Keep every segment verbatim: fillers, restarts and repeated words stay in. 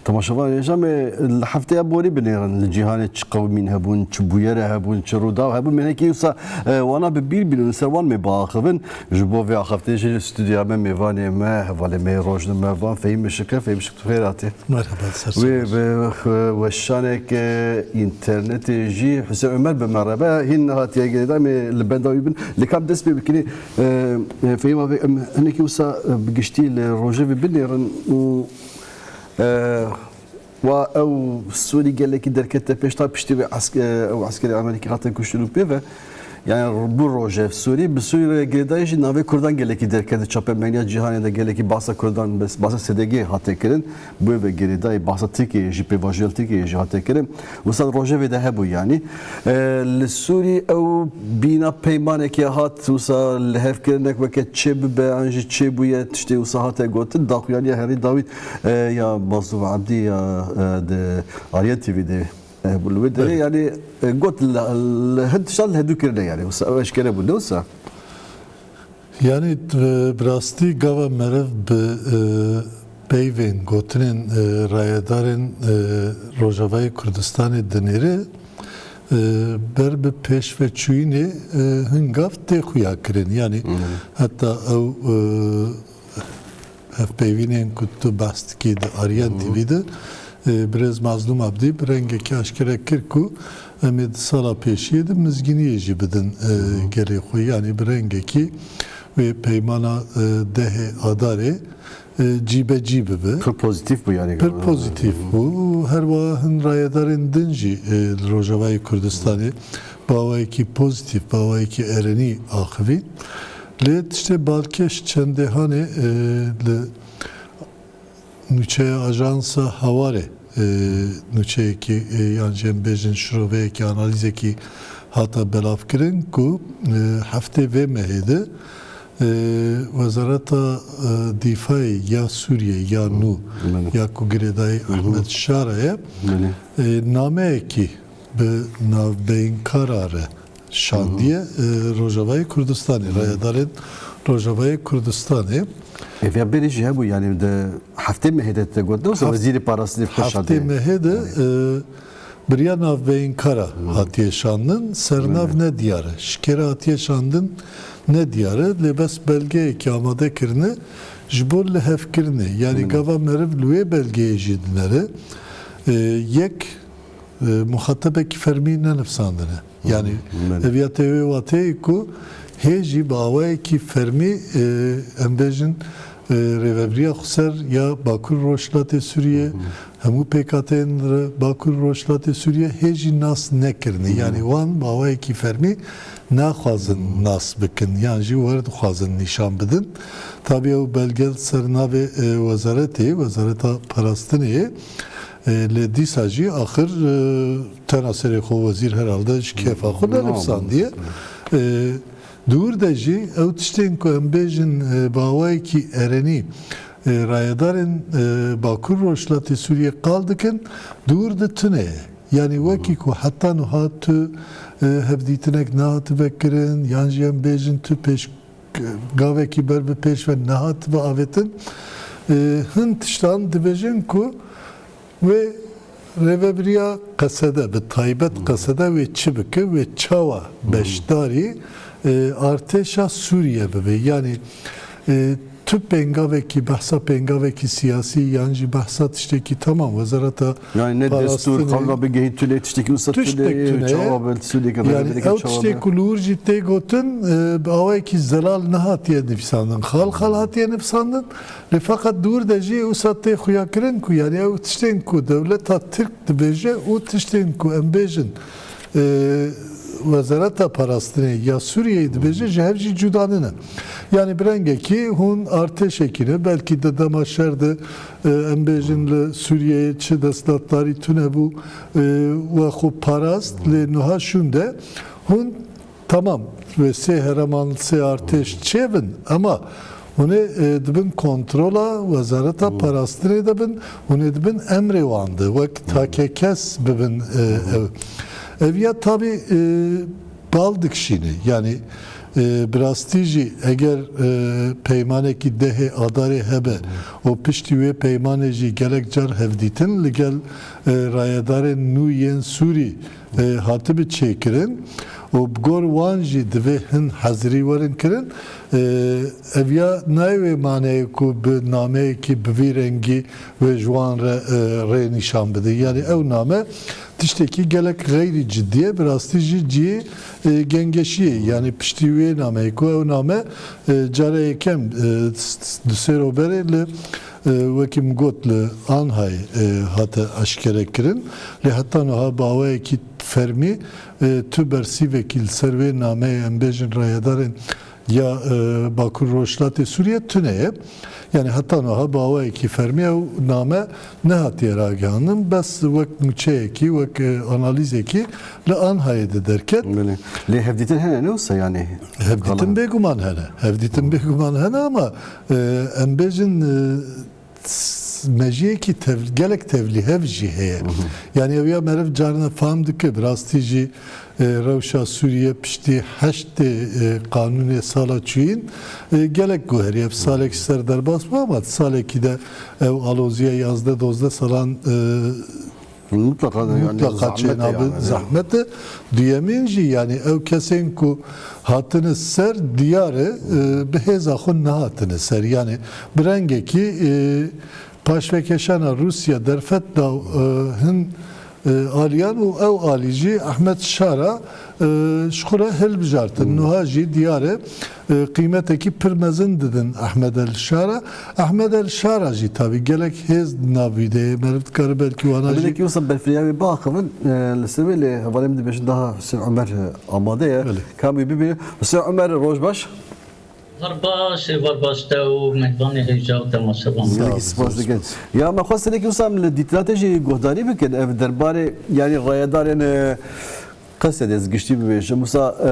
Temaşevan hêja me li hefteya borî binêrin li cîhanê çi qewimîn hebûn, çi bûyere hebûn, çi rûdaw hebûn. Me hinekî wisa, e, wana bi bîr bînin, li ser wan me biaxivin. Ji bo vê axaftê jî li stûdyoya me mêvanê me, hevalê me yê rojnamevan Fehîm Işik e. Fehîm Işik, tu xêr hatî. Merhaba, ser Wê sağ ol. Bi, e, weşanek, e, înternetê jî Husên Ömer bi me re be. Hîn nehatiye girêdayî, me li benda wî bin. Lê ka em dest pê bikin. E, e, Fehîm abi, em hinekî wisa, e, bi giştî li rojevê binêrin û, e, wa ew Sûrî gelekî derkete pêş, ta piştî vê esk-, e, ew eskerê Amerîkî hate kuştin û pê ve. Yani bu rojev Sûrî, bi Sûrî re girêdayî jî navê Kurdan gelekî derkete, çapemeniya cîhanê de gelekî bahsa Kurdan, bes-, bahsa S D G hate kirin. Bi wê ve girêdayî bahsa Tirkiyeyê jî, pêvajoya Tirkiyeyê jî hate kirin. Wisa rojevê de hebû yanî. E, li Sûrî ew bîna peymanekê hat, wisa lihevkirinek weke çê bibe, an jî çê bûye, tiştê wisa hate gotin, daxuyaniya herî dawî, e, ya Mazlûm Ebdî ya, e, di Arya T V de, e, li wê derê, Belê. yani, e, got li, li hin tiştan li hedû kirine, yani, wisa ew eşkere bû, ne wisa? Yani, e, bi rastî gava meriv bi, e, peyvên gotinên, e, rayedarên, e, Rojavayê Kurdistanê dinêre, e, ber bi pêşveçûyînê, e, hin gav tê xuya kirin. Yani, Hmm. heta ew, e, hevpeyvînên ku tu behs dikî di Aryan Hı hı. T V de, e, birêz Mazlûm Abdî bi rengekî aşkere kir ku em ê di sala pêşiyê de mizgîniyê jî bidin, e, Hı hı. gelê xwe. Yanî bi rengekî wê peymana, e, dehê Adarê, e, cîbecî bibe. Pir pozîtîf bû yanî. Pir pozîtîf Hı hı. bû. Her wiha hin rayedarên din jî, e, li Rojavayê Kurdistanê bi awayekî pozîtîf, bi awayekî erenî axivî. Lê tiştê balkêş çendê hanê, e, li nûçeya Ajansa Hawarê, e, nûçeyekî, e, yan jî em bêjin şiroveyekî, analîzekî hata belavkirin ku, e, heftê vê mehê de, e, Wezareta, e, Dîfayê ya Sûriyê ya nû, Belê. ya ku girêdayî Hı hı. Ehmed Şara ye, Belê. e, nameyekî bi navbeynkara re şandiye, Hı hı. e, Rojavayê Kurdistanê, Hı hı. rayedarên Rojavayê Kurdistanê. E, vê berê jî hebû, yani, de heftê mehê de te got, ne wisa Heft-, wezîrê parastinê xwe heftê şandiye. mehê de, Yani. e, biriya navbeynkara Hı. hatiye şandin, sernav Hı. ne diyar e. Ji kê re hatiye şandin ne diyar e. Lê bes belgeyekî amade kirine ji bo lihevkirinê. Yani Hı. gava meriv li wê belgeyê jî dinere. E, yek e, muxatebekî fermî nenivsandine. Yani Hı, belê. ev ya tê wê wateyê ku hê jî bi awayekî fermî, e, em bêjin, e, rêvebiriya xweser ya Bakur Rojhilatê Sûriyê, Hı. hemû pêkhateyên re Bakur Rojhilatê Sûriyê hê jî nas nekirine. Hı. Yani wan bi awayekî fermî naxwazin Hı. nas bikin, yan jî wer dixwazin nîşan bidin. Tabî ew belge li ser navê, e, wezaretê, Wezareta Parastinê ye. E, lê dîsa jî axir, e, tena serê xwe wezîr herhalde ji kêfa xwe Hı. nivsandiye. E, dûr de jî ew tiştên ku em bêjin, e, bi awayekî erenî, e, rayedarên, e, Bakur Rojhilatê Sûriyê qal dikin, dûr de tune ye. Yani wekî Hı. ku heta niha tu, e, hevdîtinek nehatibe kirin, yan jî em bêjin tu pêş gavekî ber bi pêş ve nehatibe avêtin. E, hin tiştan dibêjin ku wê rêvebiriya Qesede, bi taybet Hı. Qesede wê çi bike, wê çawa Hı. beşdarî, e, artêşa Sûriye bibe. Yani, e, tu pêngavekî, behsa pêngavekî siyasî yan jî behsa tiştekî, tamam, Wezareta Yani ne destûr, Palestinê, qewla bigehî tune, tiştekî wisa tiştek tune, tune ye. çawa be, Sûriyeke Yani rêvebireke ew çawa tiştê be. ku li wir jî tê gotin, e, bi awayekî zelal nehatiye nivîsandin. Xal xal hatiye nivîsandin. Lê feqet di wir de jî wisa tê xuyakirin ku, yani ew tiştên ku dewleta Tirk dibêje û tiştên ku em bêjin, e, Wezareta Parastinê ya Sûriyeyê dibêje, ji hev jî cuda nine. Yani bi rengekî hûn artêşekî ne, belkî di dema şer de, e, em bêjin li Sûriyeyê çi desthilatdarî tune bû, e, we xwe parast, lê niha şûnde hûn, tamam, wê sê herêman, sê artêş çêbin, ema hûn ê, e, di bin kontrola Wezareta Hı. Parastinê de bin, hûn ê di bin emrê wan de, wek Hı. takekes bibin, e, Hı hı. ev. Ev ya tabî, e, bal dikişîne. Yani, E, bi rastî jî eger, e, peymanekî dehê Adarê hebe û piştî wê peymanê jî gelek car hevdîtin li gel, e, rayedarên nû yên Sûrî, e, hatibi çêkirin û bi gor wan jî divê hin hezirî werin kirin. E, ev ya nayê wê maneyê ku bi nameyekî bi vî rengî wê ji wan re, e, rê nîşan bide. Yanî ew name tiştekî gelek xeyrî cidî ye, bi rastî jî cihê, e, gengeşî ye. Yanî piştî wê nameyê ku ew name, e, cara yekem, e, s-, s-, du sê ro berê li, e, wekî min got li Anhayê, e, hate eşkere kirin. Lê heta niha bi awayekî fermî, e, tu bersîvekî li ser wê nameyê em bêjin rayedarên ya, e, Bakur Rojhilatê Sûriye tune ye. Yani heta niha bi awayekî fermî ew name nehatiye ragihandin. Bes wek nûçeyekî, wek, e, analîzekî li Anhayê de derket. Belê. Lê hevdîtin hene ne wisa yani? Hevdîtin bêguman hene. Hevdîtin bêguman hene ama, e, em bêjin, e, mejiyekî tev-, gelek tevlîhev jî heye. Hı hı. Yani ew ya meriv carine fam dike, bi rastî jî, e, rewşa Sûriye piştî heştê, e, qanûnê sala çûyîn, e, gelek guheriye. Bi salek ji ser derbas bû ama salekî de ew aloziya yazdeh dozdeh salan, e, Mutlaka da yani mutlaka zahmet çênabe yani. Zahmet e. Duyemîn jî yani ew kesên ku hatine ser diyar e, e, bi hêza xwe nehatine ser. Yani bi rengekî, e, paşvekeşana Rûsya derfet da, e, hin, e, aliyan û ew alî jî Ahmet Şara, e, ji xwe re hilbijartin. Hmm. Nuha jî diyar e, e, qîmetekî pir mezin didin Ahmed El Şara. Ahmed El Şara jî tabî gelek hêz di nav wî de ye. Meriv dikare belkî wana jî. Belkî wisa berfirehê wê biaxivin, e, li ser wê lê hevalê min dibêjin daha Husên Omer, e, amade ye. Belê. Ka em wî bibînin. Husên Omer, roj baş. Var baş, e, var baş te û mêvanê hêja û temaşevan. Gelekî spas dikin. Ya me xwest hinekî wisa em li dîtina te jî guhdarî bikin. Ev derbarê, yani rayedarên, e, Qesedê ez giştî bibêjim. Wisa, e,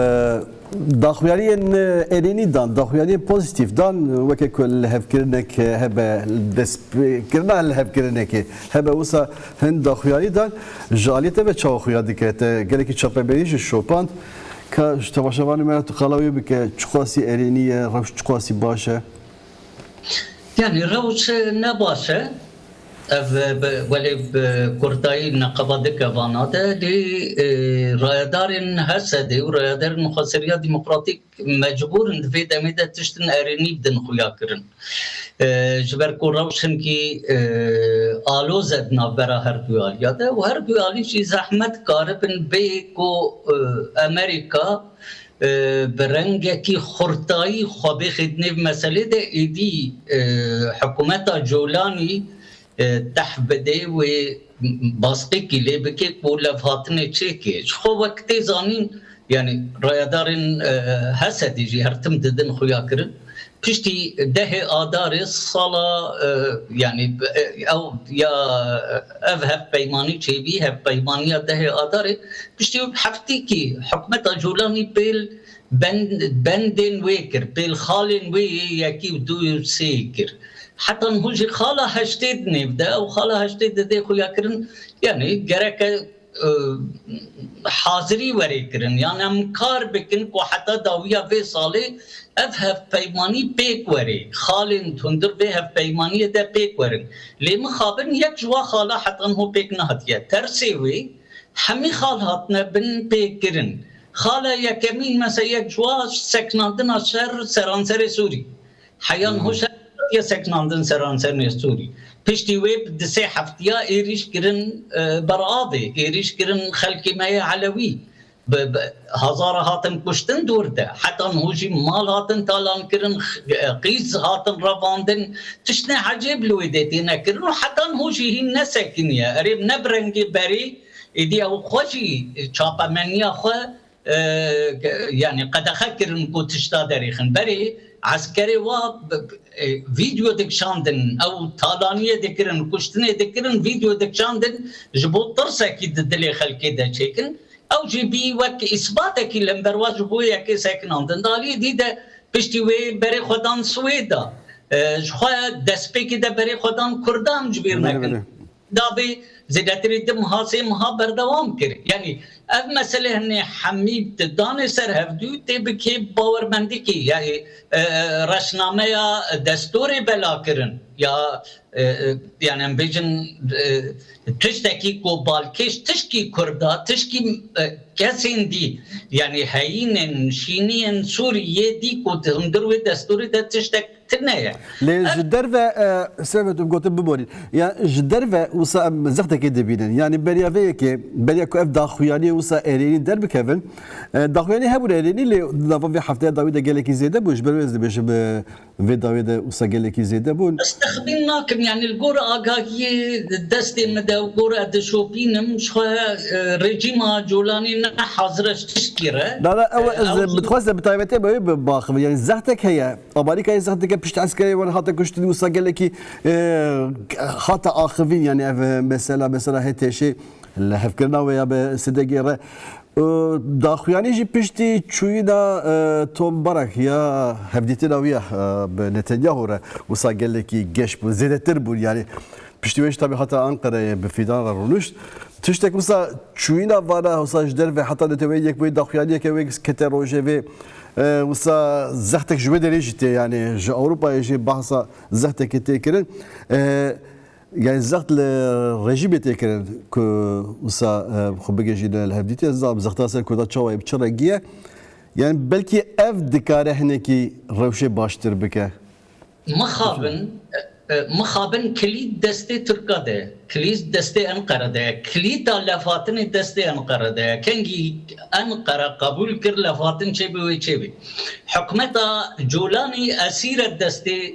daxuyariyên, e, erênî dan, daxuyariyên pozîtîf dan, e, weke ku lihevkirinek hebe, destpêkirina lihevkirinekê hebe, wisa hin daxuyarî dan, ji aliyê te ve çawa xuya dike? Te gelekî çapemenî jî şopand. Ka ji temaşevanê me re tu qala wê bike, çiqasî erênî ye, rewş çiqasî baş e? Yani rewş ne baş e. Ev bi, welê bi kurtayî neqeba dike vana de, lê, e, rayedarên H S D û rayedarên Xweseriya Demokratîk mecbûr in di vê demê de tiştin erênî bidin xuya kirin. E, ji ber ku rewş hinkî, e, aloz e di navbera her du aliya de û her du alî jî zehmet karibin bê ku, e, Amerîka e, bi rengekî xurtayî xwe bêxê di nêv meselê de, êdî, e, hikûmeta Colanî, e, teh bide wê baskekî lê bike ku levhatinê çêke. Ji xwe wek tê zanîn, yani rayedarên, e, H S D jî her tim didin xuya kirin. Piştî dehê Adarê sala, e, yani, e, ew ya, e, ev hevpeymanî çêbî, hevpeymaniya dehê Adarê, piştî heftîkî hikûmeta Colanî pêl bend-, bendên wê kir, pêl xalên wê yê yekî û du û sê kir. Heta niho jî xala heştê di nêv de, ew xala heştê de dê xuya kirin, yani gereke e, hazirî were kirin. Yan em kar bikin ku heta dawiya vê salê ev hevpeymanî pêk were. Xalên hundir vê hevpeymaniyê de pêk werin. Lê mixabin yek ji wa xala heta niho pêk nehatiye. Tersê wê hemî xal hatine bin pêk kirin. Xala yekemîn mesela yek ji wa seknandina şer seranserê Sûrî. Heya niho şer hatiye seknandin seranserê Sûrî. Piştî wê bi di sê heftiya êrîş kirin, e, ber avê, êrîş kirin xelkê me yê Elewî. Bi, bi hezara hatin kuştin dûr de. Heta niho jî mal hatin talan kirin, x-, e, qîz hatin revandin. Tiştê ecêb li wê de têne kirin û heta niho jî hîn nesekiniye. Erê ne bi rengê berê, êdî ew xwe jî çapemeniya xwe e, ke-, yani qedexe kirin ku tişta derêxin. Berê eskerê wa b-, b-, e, vîdeo dikişandin, ew talaniyê dikirin, kuştinê dikirin, vîdeo dikişandin, ji bo tirsekî di dilê xelkê de çêkin. Ew jî bî wek îsbatekî li hember wa ji bo yekê sekinandin. Di aliyê dî de piştî wê berê xwe dan Swêda. E, ji xwe destpêkê de berê xwe dan Kurdan, ji bîr nekin. Belê, belê. dabê zêdetirî du meha, sê meha berdewam kir. Yanî ev mesele hinê hemî tu danê ser hevdû tê bikê bawermendîkî, yanî, e, reşnameya destûrê bela kirin ya, e, e, yanî em bêjin, e, tiştekî ku balkêş tişkî Kurda, tişkî, e, kesên dî, yanî heyînên, şîniyên Sûriyê dî ku di hundir wê destûrê de tiştek tune ye. Lê ji derve, e, Servet, em gotin biborîn. Ya ji derve wisa em zextekê dibînin. Yanî beriya vê yekê, beriya ku ev daxuyaniyê wisa erênî derbikevin, e, daxuyanî hebûn erênî lê di nava vê hefteya dawî de gelekî zêde bû. Ji ber wê ez dibêjim, e, vê dawê de wisa gelekî zêde bûn. Ez texmîn nakim, yanî li gor agahiyê destê min de û gor ez dişopînim, ji xwe, e, rejîma Colanî ne hazir e ji tiştkî re. Na, na, ew E, ez ew bi xwest e bi taybetî me wê bi-, baxivin. Yanî zextek heye. Amerîkayê zexteke pişt eskerê wan hate kuştin, wisa gelekî, e, hate axivîn, yanî ev, e, mesela, mesela H T Ş lehevkirina wê ya bi S D G re. E, daxuyanî jî piştî çûyîna, e, Tom Barak ya hevdîtina wî ya, e, bi Netanyahu re wisa gelekî geş bû, zêdetir bûn, yanî piştî wê jî tabî hata Anqereyê bi fîdan re rûnişt. Tiştek wisa çûyîna vana wisa ji derve heta Neteweyê Yekbûyî daxuyaniyeke wê kete rojevê, e, wisa zextek ji wê derê jî tê, yanî ji Ewropayê jî behsa zextekê tê kirin. E, yanî zext li rejîmê tê kirin ku wisa, e, xwe bigihîjîne li hevdîtiyê. Ez nizanim zexta ser Kurdan çawa ye, bi çi rengî ye. Yanî belkî ev dikare hinekî rewşê baştir bike. Mixabin, e, e, mixabin kilît destê Tirka de ye, kilît destê Enqere de ye, kilîta levhatinê destê Enqere de ye. Kengî Enqere qebûl kir levhatin çêbî wê çêbî. Hikûmeta Colanî esîr e destê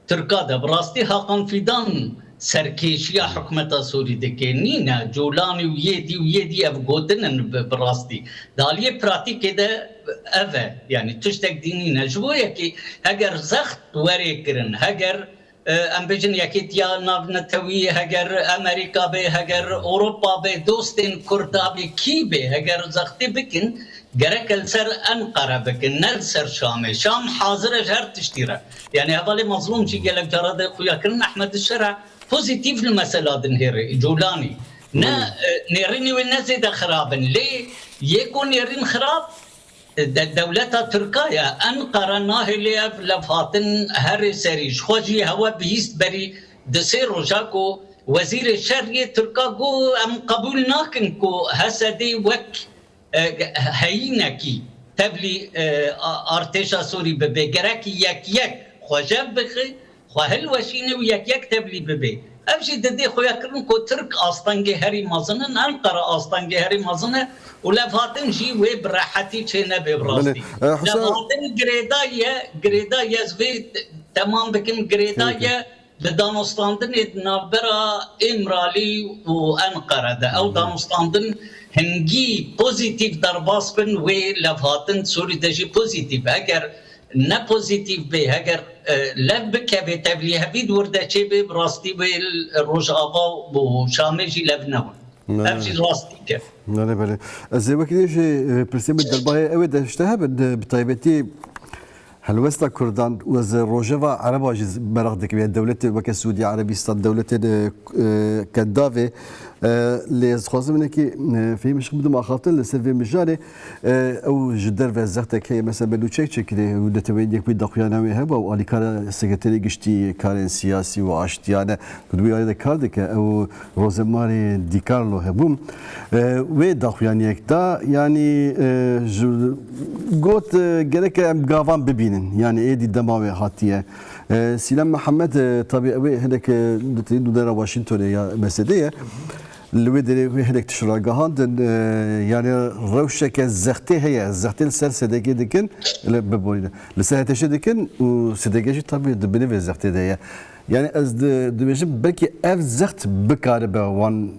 Tirka de. Bi rastî Hakan Fîdan serkêşiya hikûmeta Sûrî dike. Nîne Colanî û yê dî û yê dî ev gotin in bi, bi rastî. Di aliyê pratîkê de ev e. Yanî tiştek dî nîne. Ji bo yekê heger zext were kirin, heger, e, em bêjin Yekêtiya Navnetewî, heger Amerîka be, heger Ewropa be, dostên Kurda be, kî be, heger zextê bikin, gerek li ser Enqere bikin, ne li ser Şamê. Şam hazir e ji her tiştî re. Yanî hevalê Mazlûm jî gelek cara de xuya kirin, Ehmed Şera pozîtîf li mesela dinihêre, Colanî. Ne, Belê. e, nêrînê wê ne zêde xirab in. Lê yê ku nêrîn xirab, e, de, dewleta Tirka ye. Enqere nahêlê ev levhatin herê serî. Ji xwe jî hewe bihîst berî di sê roja ku wezîrê şer yê Tirka got, em qebûl nakin ku H S D wek e, heyînekî tevlî, e, a-, artêşa Sûrî bibe. Gerek yek yek xwe jev bixe, xwe hilweşîne û yek yek tevlî bibe. Ev jî didê xuyakirin ku Tirk astengê herî mezin in, Enqere astengê herî mezin e û levhatin jî wê bi rehetî çê nebe bi Belê. rastî. E, Huseyna Levhatin girêdayî ye, girêdayî ye, ez vê temam bikim, girêdayî Peki. ye. Li danûstandinê di navbera Îmralî û Enqere de. Ew Hı hı. danûstandin hingî pozîtîf derbas bin, wê levhatin Sûrî de jî pozîtîf. Heger ne pozîtîf bê, heger, e, lev bikeve, tevlîhevî di wir de çêbe, bi rastî wê Rojava û Şamê jî lev nebin. Ne. Ev jî rastî ke. Belê, belê. Ez ê wekî dî jî, e, pirsê min derbahê ew ê de ji te hebin, e, bi taybetî helwesta Kurdan û ez rojeva Ereba jî meraq dikim. Yani dewletê weke Sûdiye Erebîstan, dewletên, e, e, Kendavê, e, lê ez dixwazim hinekî, e, fehîm ji xwe bidim axaftin li ser vê mijarê, e, ew ji derve zextek heye, mesela me nûçeyek çêkirî û Neteweyên Yekbûyî daxuyana wê hebû û alîkara Sekreterê Giştî Karên Siyasî û Aştiyane, ku di wî alî de kar dike, ew Rosemary Di Carlo hebû. E, wê daxuyaniyek da, yanî, e, ji, got, e, gereke em gavan bibînin. Yanî êdî dema wê hatiye. E, Sîlem Mihemed, e, tabî ew ê hinek, e, di nûnera Washingtonê ya mesedê ye. Li wê derê wê hinek tişt ragihandin, e, yanî rewşeke zextê heye. Zextê li ser S D G dikin, li, biborîne. Li ser H T Ş dikin û S D G jî tabî di binê vê zextê de ye. Yani ez di-, dibêjim belkî ev zext bikaribe wan,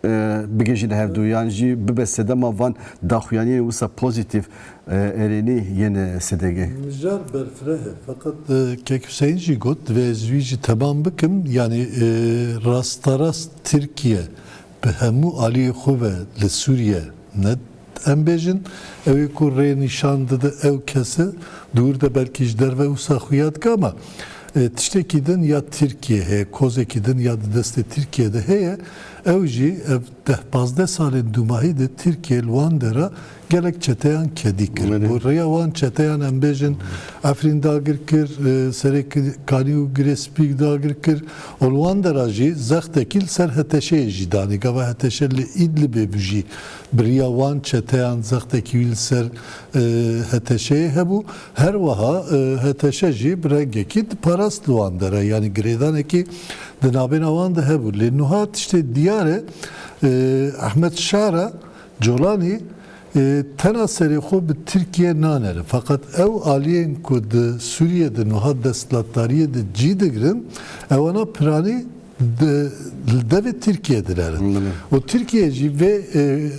e, bigihîjîne hevdû, yan jî bibe sedema van daxuyaniyên wisa pozîtîf, e, erênî yên S D G. Mijar berfireh e, feqet, e, Kek Hüseyin jî got, divê ez wî jî temam bikim, yani, e, rasterast Tirkiye bi hemû aliyê xwe ve li Sûriye ne em bêjin, ew ê ku rê nîşan dide ew kes e, dûr de belkî ji derve wisa xuya dike, ama E, tiştekî din ya Tirkiye heye, kozekî din ya di destê Tirkiye de heye. Ew jî ev deh pazdeh salên dûmahî de Tirkiye li wan dera gelek çeteyan kedî kir. Belê. Bi rêya wan çeteyan em bêjin Efrîn dagir kir, e, Serêkanî û Girê Spî dagir kir. Û li wan dera jî zextekî li ser H T Ş'ê jî danî. Gava H T Ş li Îdlibê bû jî bi rêya wan çeteyan zextekî wî li ser, e, H T Ş'ê hebû. Her wiha, e, H T Ş jî bi rengekî diparast li wan dera. Yanî girêdanekî di navbêna wan de hebû. Lê nuha tiştê diyar e, e, Ehmed Şara Colanî, e, tena serê xwe bi Tirkiye nanere. Feqet ew aliyên ku di Sûriye de nuha desthilatdariyê de cî digirin, ewana piranî di, li devê Tirkiye dinerin. Belê. Û Tirkiye jî vê, e,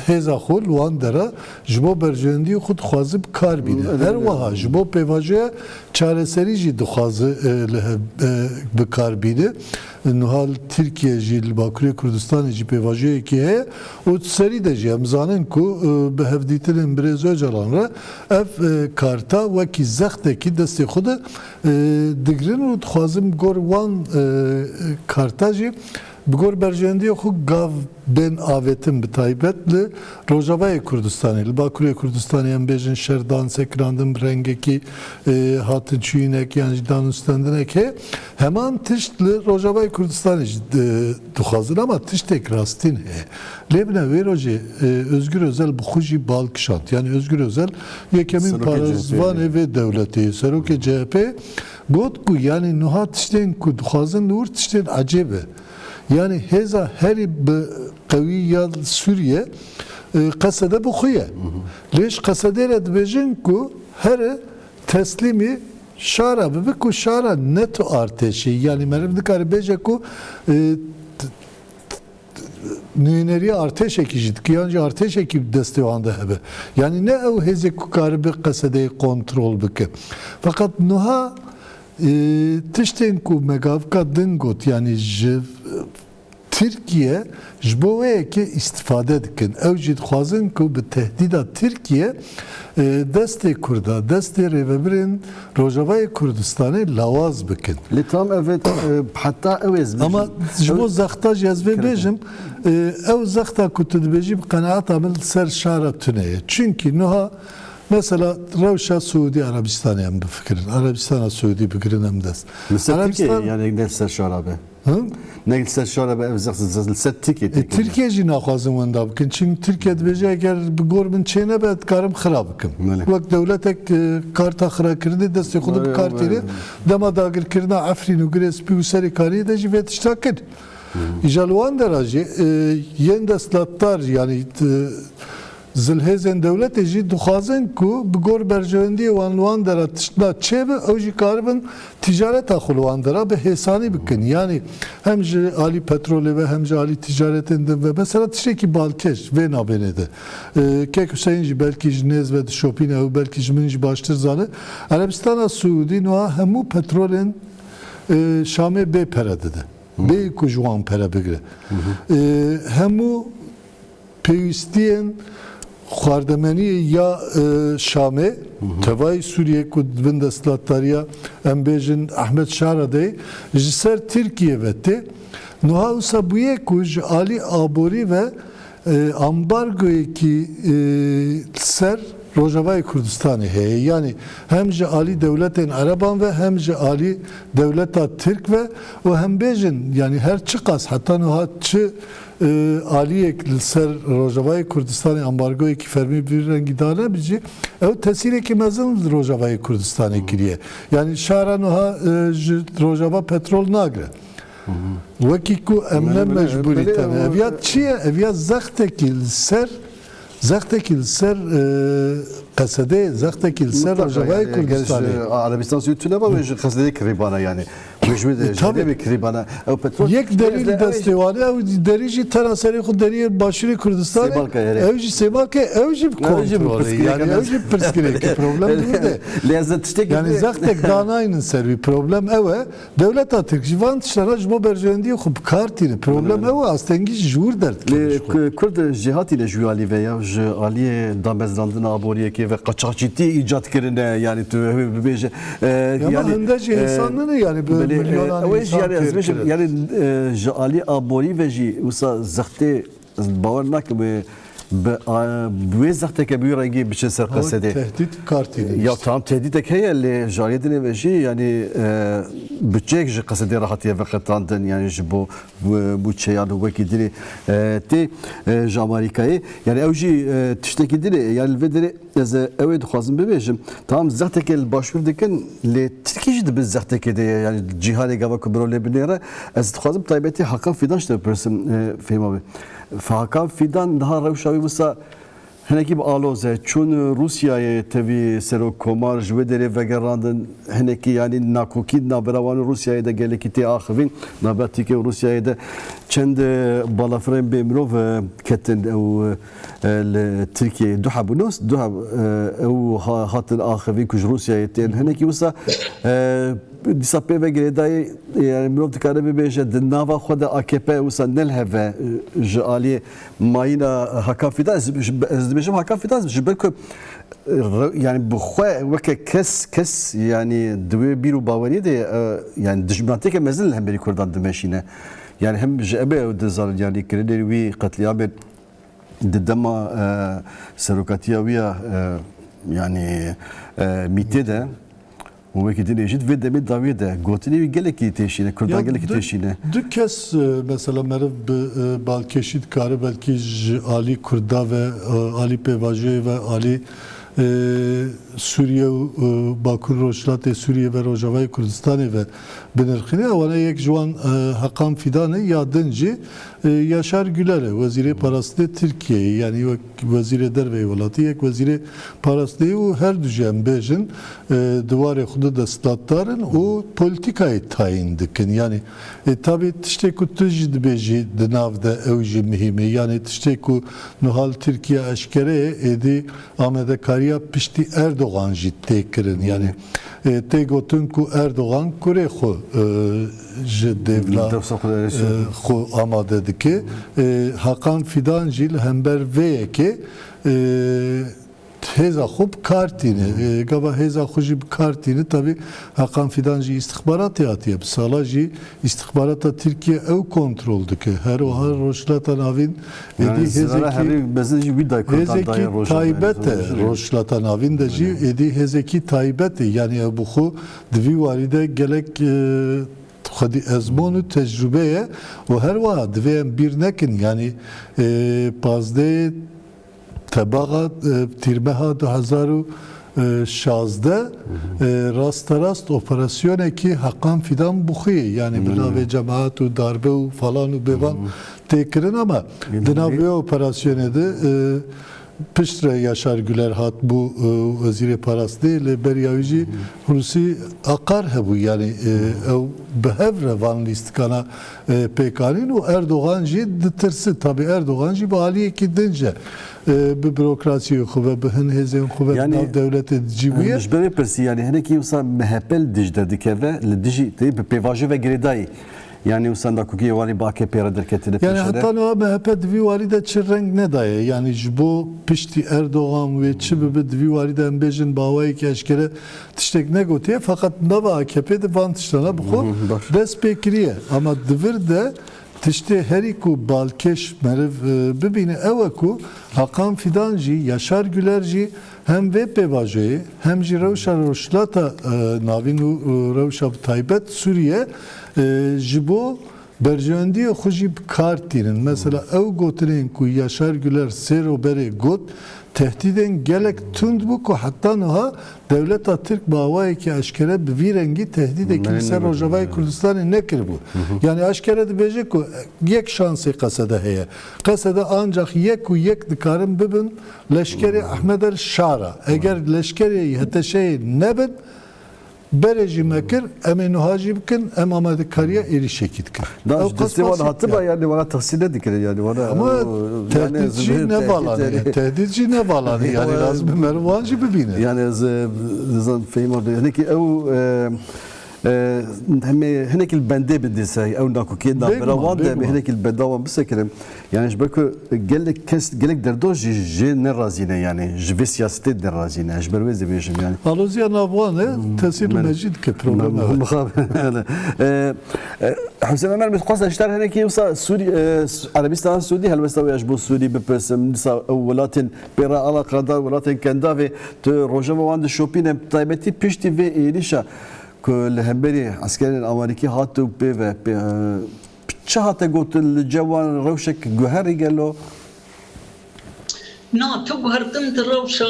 hêza xwe li wan dera ji bo berjewendiyê xwe dixwaze bi kar bîne. Belê. Her wiha ji bo pêvajoya çareserî jî dixwaze, e, li hev-, e, bi kar bîne. Niha li Tirkiye jî, li Bakurê Kurdistanê jî pêvajoyekî heye û di serî de jî em zanin ku, e, bi hevdîtinên birêz Ocalan re ev, e, karta wekî zextekî destê xwe de, e, digirin û dixwazin bi gor wan, e, karta jî bi gor berjewendiyê xwe gav bên avêtin, bi taybet li Rojavayê Kurdistanê, li Bakurê Kurdistanê em bêjin şer dan sekinandin bi rengekî, e, hatin çûyînek yan jî danûstendinek heye. Heman tişt li Rojavayê Kurdistanê jî, e, dixwazin ama tiştek rastîn heye. Lê bine wê rojê, e, Özgür Özel bi xwe jî bal kişand. Yanî Özgür Özel yekemîn Serokê parêzvanê C H P'yê. Vê dewletê, serokê C H P, got ku yanî nuha tiştên ku dixwazin li wir tiştên ecêb e. Yanî hêza herî bi qewî ya Sûriye, e, Qesede bi xwe ye. Lê ji Qesedê re dibêjin ku here teslîmî Şara bibe ku Şara ne tu artêşî. Yanî meriv nikare bêje ku, e, t-, t-, nûnerî artêşekî jî dike, yan jî artêşekî bi destê wan de hebe. Yanî ne ew hêzê ku karibe Qesedeyê kontrol bike. Feqet nuha, e, tiştên ku me gavika din got, yanî ji, e, Tirkiye ji bo wê yekê îstifade dikin. Ew jî dixwazin ku bi tehdîda Tirkiye, e, destê Kurda, destê rêvebirên Rojavayê Kurdistanê lawaz bikin. Lê tam ev, e, heta ew ez bêjim. Ama ji bo Ew zexta jî ez vê Kerem. bêjim, e, ew zexta ku tu dibêjî bi qenaeta min li ser Şara tune ye. Çunkî nuha mesela rewşa Siûdî Erebistanê em bifikirin. Erebistana Siûdî bigirin em dest. Li ser Tirkiye Erebistan yani ne ser Şara be? Hı? Ne li ser Şara be ev zext, zext, li ser Tirkiye E, têkilî. Tirkiye jî naxwazin wenda bikin. Çünkü Tirkiye dibêje eger bi gor min çê nebe, dikarim xira bikim. Belê. Wek dewletek, e, karta xirakirinê destê xwe de Belê, bi kar belê. tîne. Dema dagirkirina Efrîn û Girê Spî û Serêkaniyê de jî vê tişta kir. Îja li wan dera jî, e, yên desthilatdar, yanî, e, zilhêzên dewletê jî dixwazin ku bi gor berjewendiyê wan li wan dera tiştna çêbe, ew jî karibin ticareta xwe li wan dera bi hêsanî bikin. Yanî hem ji alî petrolê ve hem ji alî ticaretên din ve. Mesela tiştekî balkêş vê navbênê de. E, Kek Huseyîn jî belkî ji nêz ve dişopîne, ew belkî ji min jî baştir zane. Erebistana Siûdî niha hemû petrolên, e, Şamê bê pere dide. Bê ku ji wan pere bigire. E, hemû pêwîstiyên xwardemeniyê ya, e, Şamê, tevayî Sûriyê ku di bin desthilatdariya, em bêjin, Ehmed Şara de ye, ji ser Tirkiye ve tê. Niha wisa bûye ku ji alî aborî ve, e, ambargoyekî, e, ser Rojavayê Kurdistanê heye. Yanî hem ji alî dewletên Ereban ve hem ji alî dewleta Tirk ve û hem bêjin, yanî her çiqas heta niha çi, e, aliyek li ser Rojavayê Kurdistanê ambargoyekî fermî bi vî rengî dane bicî, ew tesîrekî mezin li Rojavayê Kurdistanê kiriye. Yanî Şara niha, e, ji Rojava petrol nagire. Wekî ku em ne Belê, belê, mecbûrî belê, tene. Ev ya çi ye? Ev ya zextekî li ser, zextekî li ser, e, Qesedê, zextekî li ser Mutlaka Rojavayê yani, eger Kurdistanê. ji Erebistan Siûdî tune be, ji Qesedê kirî bana yani. Ji wê de, e, ji tabii. Vê kirîbana ew petrol. Yek derî li destê wan e, ew derî jî tena serê xwe deriyê Başûrê Kurdistanê. Sêmalka, erê. Ew jî Sêmalka, ew jî bi kontrolê. Ew jî bi pirsgirêkê. Yani ew jî pirsgirêkê. Problem li wir de. Lê ez tiştekî Yani zextek danaynin ser wî. Problem ew e. Dewleta Tirk jî van tiştana ji bo berjewendiyê xwe bi kar tîne. Problem ew e, astengî jî ji wir derdikeve ji xwe. Lê Ku-, Kurd jêhatî ne ji wî alî ve ya, ji aliyê damezrandina aboriyekê ve qaçaxçîtî îcat kirine, yani tu hê bibêje, e, Ya yani, hinde jî e, hêsan nene, yani bi belê, e, milyonan ew ê jî, insan yani ez têr bêjim, kirin. Yani, e, ji alî aborî ve jî wisa zextê, ez bawer nakim wê bi, a, bi wê zexteke bi wî rengî biçe ser Ew Qesedê. Tehdît kar tîne Ya işte. Tamam, tehdîtek heye, lê ji aliyê dinê ve jî, yani, e, budçeyek ji Qesedê re hatiye veqetandin, yani ji bo, bu, bu çeyan û wekî dinê, e, tê, e, ji Amerîkayê. Yani ew jî, e, tiştekî dinê, yani li vê dinê ez, e, ew ê dixwazim bibêjim. Tamam, zexteke li başûr dikin, lê Tirkî jî di bin zextekê de ye. Yani cîhanê gava ku mirov lê binêre. Ez dixwazim taybetî Hakan Fidan ji te bipirsim, e, Fehîm abi. Hakan Fidan niha rewşa wî wisa hinekî bi aloz e. Çûn Rûsyayê tevî serokkomar ji wê derê vegerandin. Hinekî, yani, nakokî navbera wan û Rûsyayê de gelekî tê axivîn. Navbera Tirkiye û Rûsyayê de çend, e, balafirên bê mirov, e, ketin ew, e, li Tirkiyeyê. Du heb bûn, du heb, e, ew ha-, hatin axivîn ku ji Rûsyayê tên. Hinekî wisa, e, dîsa pê ve girêdayî, yani mirov dikare bibêje, di nava xwe de A K P wisa neliheve, e, ji aliyê mayîna Hakan Fidan. Ez, ez dibêjim Hakan Fidan, ji ber ku, e, re-, yani bi xwe weke kes, kes, yani di wê bîr û baweriyê de, e, yani dijminatiyeke mezin li hemberî Kurdan dimeşîne. Yani hem ji em ê ew dizanin, yani kirinên wî, qetlîamên di dema, e, serokatiya wî ya, e, yani, e, mîtê de û wekî dinê jî di vê demê dawiyê de gotinê wî gelekî têşîne, Kurdan Ya gelekî du, têşîne. Du kes, e, mesela meriv bi, e, balkêşî dikare belkî ji alî Kurda ve, e, alî pêvajoyê ve, alî, e, Sûriye û, e, Bakur Rojhilatê Sûriye ve Rojavayê Kurdistanê ve binirxîne. Ewana yek ji wan, e, Hakan Fidan e, ya din jî, e, Yaşar Güler e, Wezîrê Parastinê Tirkiyeyê, yani wek Wezîrê Derveyê welatî, yek Wezîrê Parastinê û her du jî em bêjin, e, di warê xwe de desthilatdar in û polîtîkayê tayîn dikin. Yani, e, tabî tiştê ku tu jî dibêjî di nav de ew jî muhîm e. Yani tiştê ku niha li Tirkiye eşkere ye, êdî amadekariya piştî Erdogan jî tê kirin. Yani, e, tê gotin ku Erdogan kurê xwe, e, ji dêvla, Dewsa xwe de e, erê şûn. Xwe amade dike. E, Hakan Fidan jî li hember vê yekê, e, hêza xwe bi kar tîne. E, gava hêza xwe jî bi kar tîne. Tabî Hakan Fidan jî îstixbaratê hatiye. Bi sala jî îstixbarata Tirkiye ew kontrol dike. Her wiha Rojhilata Navîn êdî Yani zirara hêzekî, herî mezin jî wî dayê Kurdan hêzekî daye Rojavayê, taybet e. Rojavayê. Rojhilata Navîn de jî Belê. Êdî hêzekî taybet e. Yani ew bi xwe di vî warî de gelek, e, xwedî ezmon û tecrûbe ye û her wiha divê em bîr nekin. Yani, e, pazdehê Tebaxa, e, Tîrmeha du hezar û şazdeh, e, rasterast operasyonekî Hakan Fidan bi xwe ye. Yani bi Hı. navê cemaat û darbe û falan û bêvan Hı. tê kirin ama Hı. di nav vê operasyonê de, e, piştre Yaşar Güler hat bû, e, Wezîrê Parastinê, lê beriya wî jî Hı. Hulusi Akar hebû. Yani, e, Hı. ew bi hev re van lîstikana, e, pêk anîn û Erdogan jî ditirsi. Tabî Erdogan jî bi aliyekî din jî e, bi burokrasiyê xwe ve, bi hin hêzên xwe ve Yani, di nav dewletê de cî bûye. Em ji ber vê pirsî, yani hinekî wisa M H P li dij derdikeve, li dijî, tê bi pêvajoyê ve girêdayî. Yani wisa nakokiyê wan ê bi A K P re derketine Yani pêşe de. Heta niha M H P di vî warî de çi reng nedaye. Yani ji bo piştî Erdogan wê çi bibe, di vî warî de em bêjin bi awayekî eşkere tiştek negotiye. Feqet nava A K P de van tiştana bi xwe Hı hı, baş. dest pê kiriye. Ama di vir de Tiştê herî ku balkêş meriv, e, bibîne ew e ku Hakan Fidan jî, Yaşar Güler jî hem vê pêvajoyê hem jî rewşa Rojhilata, e, Navîn û, e, rewşa bi taybet Sûriye, e, ji bo berjewendiyê xwe jî bi kar tînin. Mesela ew gotinên ku Yaşar Güler sêro berê got, Tehdîdên gelek tund bû ku heta niha dewleta Tirk bi awayekî eşkere bi vî rengî tehdîdekî li ser Rojavayê Kurdistanê nekiribû. Hı hı. Yani eşkere dibêje ku yek şansê Qesede heye. Qesede ancax yek û yek dikarin bibin leşkerê Hı. Ehmed El Şara. Eger leşkerê H T Ş'ê nebin, Berê jî me kir, em ê nuha jî bikin, em amadekariya êrîşekî dikin. Da Ew ji destê qas wan basit hatiba ya. Yani wana tehsîn nedikirin yani wana Ama ew, yani tehdît jî zilhê nevalanî tehdît ye. Tehdît jî nevalanî yani Ew, lazim e meriv wan jî bibîne. Yani ez, e, nizam fehîm oldu. Hinekî ew, e, e, hemê hinekî li bendê bindîse ew nakokiyê Bêguman, navbera wan de em ê bêguman. Hinekî li benda wan bisekirin. Yani ji ber ku gelek kes, gelek derdoş jî jê nerazî ne yani, ji vê siyasetê nerazî ne. Ji ber wê ez dibêjim yani. Aloziya nav wan e, Hmm, tesîr li me jî dike, problem me, e. Mixabin, yani. E, e, Hüseyin Ömer, min xwest ji te re hinekî wisa Sûrî, e, Su-, Erebistana Sûdî helwesta wê ji bo Sûrî bipirsim. Dîsa ew welatên pê re alaqadar, welatên Kendavê, tu rojeva wan dişopîne, bi taybetî piştî vê êrîşa ku li hemberî eskerên Amerîkî hat û pê ve, pê, e, Çi hate gotin, li cem wan rewşek guherî gelo? Na, tu guhertin di rewşa,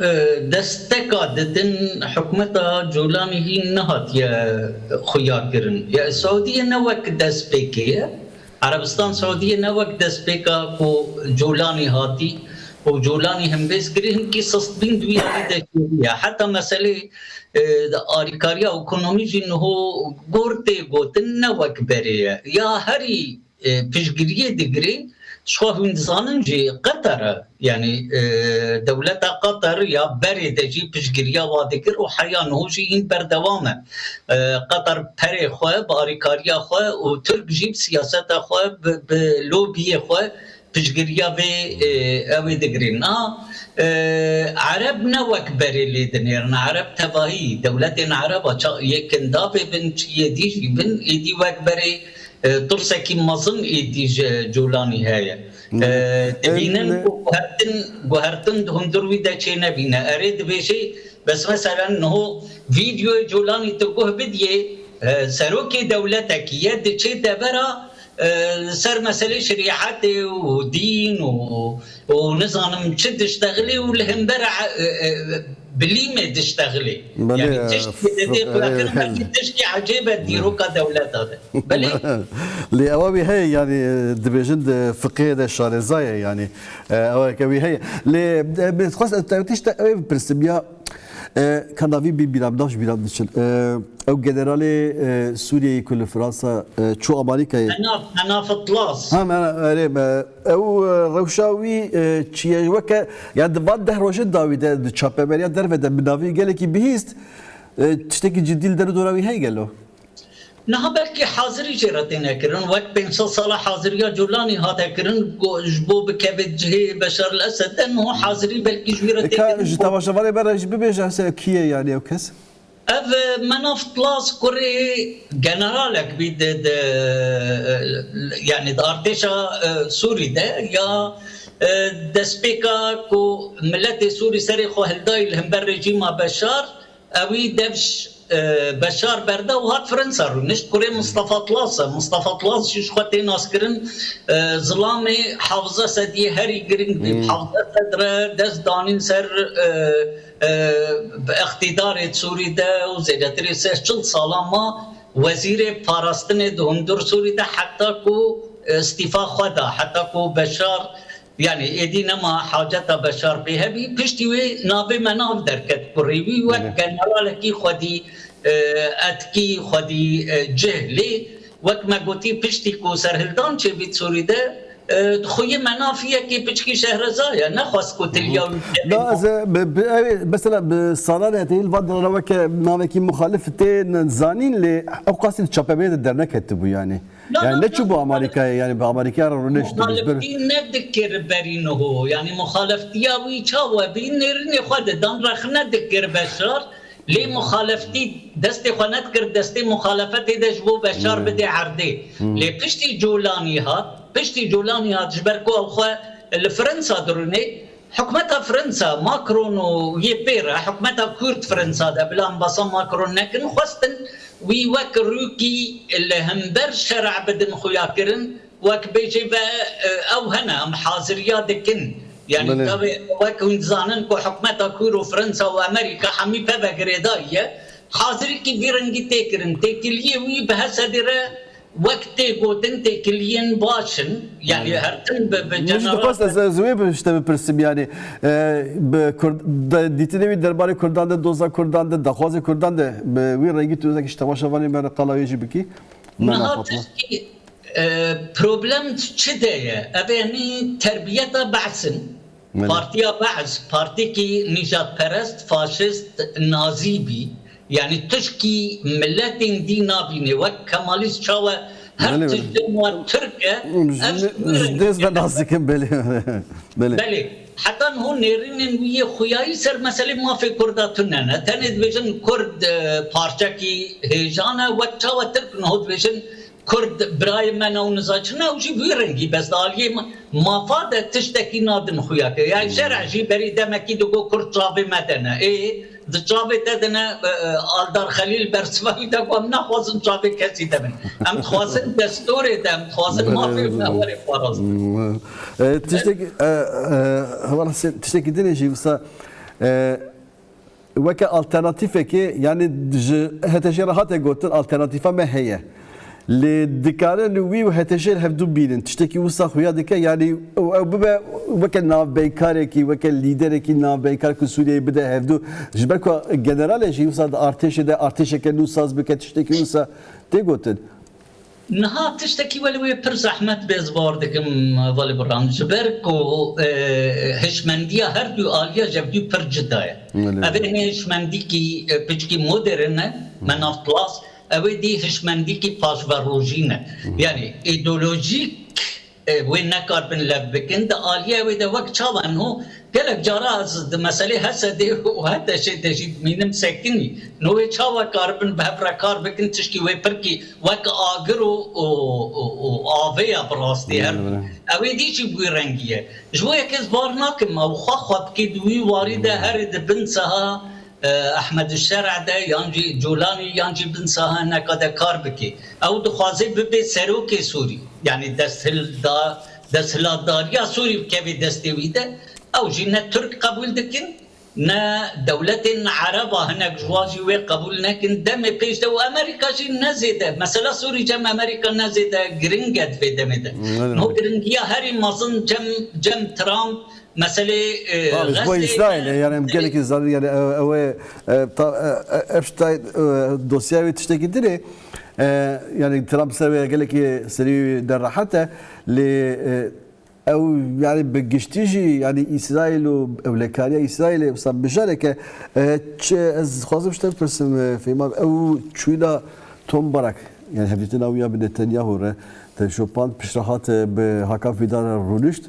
e, desteka didin hikûmeta Colanî hîn nehatiye xuya kirin. Ya Saudiyê ne wek destpêkê ye. Erebistan Saudiyê ne wek destpêka ku Colanî hatî û Colanî hembêz kirî, hinkî sistbîn di wî alî de çêbûye. Heta meselê, e, alîkariya ekonomî jî niho gur tê gotin ne wek berê ye. Ya herî e, piştgiriyê digirê, ji xwe hûn dizanin jî Qeter e. Yanî, e, dewleta Qeter ya berê de jî piştgiriya wa dikir û heya niho jî hîn berdewam e. E, Qeter perê xwe, bi alîkariya xwe û Tirk jî bi siyaseta xwe, bi, bi lobiyê xwe piştgiriya vê, e, ew ê digirin. Na, e, Ereb ne wek berê lê dinêrin. Ereb tevahî, dewletên Ereba ça-, yê Kindavê bin, çi yê dî jî bin, êdî wek berê e, tirsekî mezin êdî ji Colanî heye. E, Belê. Dibînin Em, ku guhertin, guhertin di hundir wî de çênebîne. Erê dibêjê, bes meselen niho vîdyoyê Colanî tu guh bidiyê, e, serokê dewletekî ye, diçê devera, e, li ser meselê şerîetê û dîn û, û nizanim çi diştexilê û li hember, e, e, bilîmê diştexilê. Belê, Yani tişt e, bi didê f-, e, xuyakirin, belkî tiştî ecêb e dîroka dewleta de. Belê. Lê ewa wî heye, yani, e, dibêjin di fiqhê de şarêza ye, yani, e, ewa ke wî heye. Lê, e, bi xwest, e, te tişt ew ê bipirsim ya, e, ka navî bî bîra, nav ji bîra diçin. E, ew generalê, e, Sûriyeyê ku li Fransa, e, çû Amerîkayê. Menaf, Menaf Atlas. Ha, mena-, erê, me, Ew, e, rewşa wî, e, çi ye? Weke, yani di van deh rojên dawî de di çapemeniya derve de bi navî gelekî bihîst, e, tiştekî cidî li der û dora wî heye gelo? Niha belkî hazirî jê re têne kirin. Wek pênc sed sala haziriya Colanî hate kirin, go-, ji bo bikeve cihê Beşar el Esed de, niha hazirî belkî ji wî re tê Eka kirin. Ji temaşevanê me re jî bibêje, se kî ye yani ew kes? Ev, e, Menaf Atlas kurê generalek bî di, di, e, yani di artêşa, e, Sûrî de ya, e, destpêka ku miletê Sûrî serê xwe hildayî li hember rejîma Beşar, ewî dev ji, e, Beşar berda û hat Fransa rûnişt. Kurê Mistefa Atlas e. Mistefa Atlas jî ji xwe tê naskirin, e, zilamê hevdeh sediyê herî giring bî. Hmm. Hevdeh sed re dest danîn ser, e, e, bi iqtîdarê Sûrî de û zêdetirê sed çil sala ma wezîrê parastinê di hundir Sûrî de, heta ku, e, îstîfa xwe da, heta ku Beşar, yani êdî nema haceta Beşar pê hebî, piştî wê navê Menaf derket kurê wî, wek Belê. generalekî xwedî, e, etkî xwedî, e, cih lê, wek me gotî, piştî ku serhildan çêbît Sûrî de, e, di xuyê Menafî yekê piçkî şehreza ye, nexwest ku tiliya wî bikeve. Da ez, e, bi, bi, ew ê, mesela bi salan hete hîl van dana weke navekî muxalif tê zanîn lê ew qasî di çapemê de derneketibû yani. Na, Yani na, ne çûbû na, Amerîkayê, yani bi Amerîkaya re rûnişt dibîst bir. Muxalifî nedikir berî niho. Yani muxaliftiya wî çawa bî, nêrînê xwe didan, rexne dikir Beşar. Lê muxaleftî destê xwe nedikir destê muxalefetê de ji bo Beşar Hmm. bidê erdê. Hmm. Lê piştî Colanî hat, piştî Colanî hat ji ber ku ew xwe li Fransa dirûnê, hikûmeta Fransa, Macron û yê pê re, hikûmeta Kurd Fransa de bila embasa Macron nekin, xwestin wî wek rûkî li hember şer'a bidin xuyakirin, wek bêjê ve, e, ew hene, em haziriya dikin. Yani Belê. Tabi wek hûn dizanin ku hikûmeta Kûr û Fransa û Amerîka hemî peve girêdayî ye. Hazirîkî vî rengî tê kirin. Têkiliyê wî bi hesedê re, Wek tê gotin têkiliyên baş in, yanî her tim bi, bi Min jî dixwest ez, ez wê bi işte bipirsim, yanî e, bi Kurd, de, dîtinê wî derbarê Kurdan de, doza Kurdan de, daxwazê Kurdan de, bi wî rengî tu wekî ji temaşevanê me re qala wê jî bikî. Niha Fatma. Tirkî, e, problem çi de ye? Ev ê nî terbiyeta Be'sin. Belê. Partiya Be'z, partîkî nîjadperest, faşist, nazî bî. Yanî tişkî miletên dî nabînê. Wek Kemalîst çawa her Belê, belê. tiştê wan Tirk e, ev Ji, ji dêz ve nas dikim, belê. Belê. Belê. Heta niho nêrînên wî yê xuyayî ser meselê mafê Kurda tune ne. Tenê dibêjin Kurd, e, parçekî hêjan e, wek çawa Tirk niho dibêjin Kurd birayê me ne û niza çi ne, ew jî bi wî rengî, bes di aliyê ma-, mafa de tiştekî nadin xuya ke. Ya şereh jî berî demekî digot Kurd çavê me de ne. Ê, di çavê te de ne, e, e, Aldar Xelîl bersiva wî de got, em naxwazin çavê kesî de bin. Em dixwazin destorê de, em dixwazin mafê me were parastin. E, tiştekî, e, e, hevala Husên, tiştekî din jî wisa, e, weke alternatîfekê, yanî ji H T J re hate gotin, alternatîfa me heye. Lê dikarin wî û H T J li hevdû bînin. Tiştekî wisa xuya dike, yanî ew, ew bibe weke navbeykarekî, weke lîderekî navbeykar ku Sûriyeyê bide hevdû. Ji ber ku general e jî wisa di artêşê de artêşeke nû saz bike, tiştekî wisa tê gotin. Niha tiştekî welê wê pir zehmet bê ez bar dikim, Valî Birhan, ji ber ku, e, hişmendiya her du aliya ji hevdû pir cida ye. Belê. Ev ê ne hişmendîkî, e, piçkî modern e, me nav klas, ew ê dî hişmendîkî paşverojî ne. Yanî îdeolojîk, e, wê nekaribin lev bikin. Di aliya wê de wek çawa niho gelek cara ez di meselê H S D û H T Şê de jî dimînim sekinî. No wê çawa karibin bi hev re kar bikin, tişkî wê pirkî wek agir û, û, û, û avê ya bi rastî her. Belê, belê. Ew ê dî jî bi wî rengî ye. Ji bo yekê ez bar nakim, ew xwe xwe dikê di wî warî de herê di bin seha, e, Ehmed Şer'a de yan jî Colanî yan jî bin seha hineka de kar bike. Ew dixwaze bibe serokê Sûrî. Yanî desthilda-, desthilatdariya Sûrî bikeve destê wî de. Ew jî ne Tirk qebûl dikin, ne dewletên Ereba hinek ji wan jî wê qebûl nekin. Demê pêş de û Amerîka jî ne zêde. Mesela Sûrî cem Amerîka ne zêde giring e di vê demê de. Niho giringiya herî mezin cem, cem Trump, meselê, e, Tabii, ji bo Xezê Îsraîlê, ne. Yani em gelekî zanin, yani ew, ew ê, e, ta, e, e, Epstein, e, dosya wê tiştekî din e. E, yani Trump ser wê gelekî serî wî ne rehet e. Lê, e, ew, yani bi giştî jî, yani Îsraîl û ewlekariya Îsraîlê, wisa mijareke, e, çi, ez dixwazim ji te bipirsim, e, Fehîm abi, ew çûyîna Tom Barak, yani hevdîtina wî ya bi Netanyahu re, te şopand piştre hat, e, bi Hakan Fidan re rûnişt.